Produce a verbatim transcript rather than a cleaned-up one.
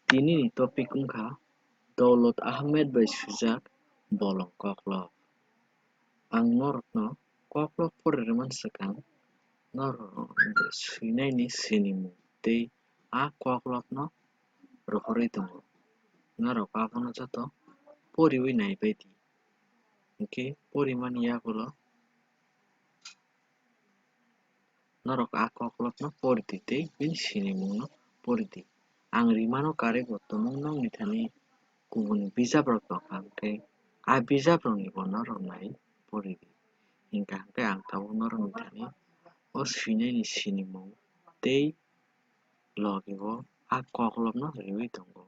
Tinini topic wngkha Dawlat Ahmed bai swijak Bolong Koklop. Ang norokno koklop pori rwmani swkang norok swinaini sinimung tei a koklopno rohorwi tongo. Norok abono joto poriwi naibai di. Hinkhe porimani yagulo norok a koklopno pori di tei bini sinimungno pori di. Ang rimano karwi bo tongo nokni thani kubun bijaprok tongkha, hinkhe a bijaprokni bo norok nai pori di. Hinkha hinkhe ang tabuk norokni thani o swinaini sinimung tei logi o a koklopno riwi tongo.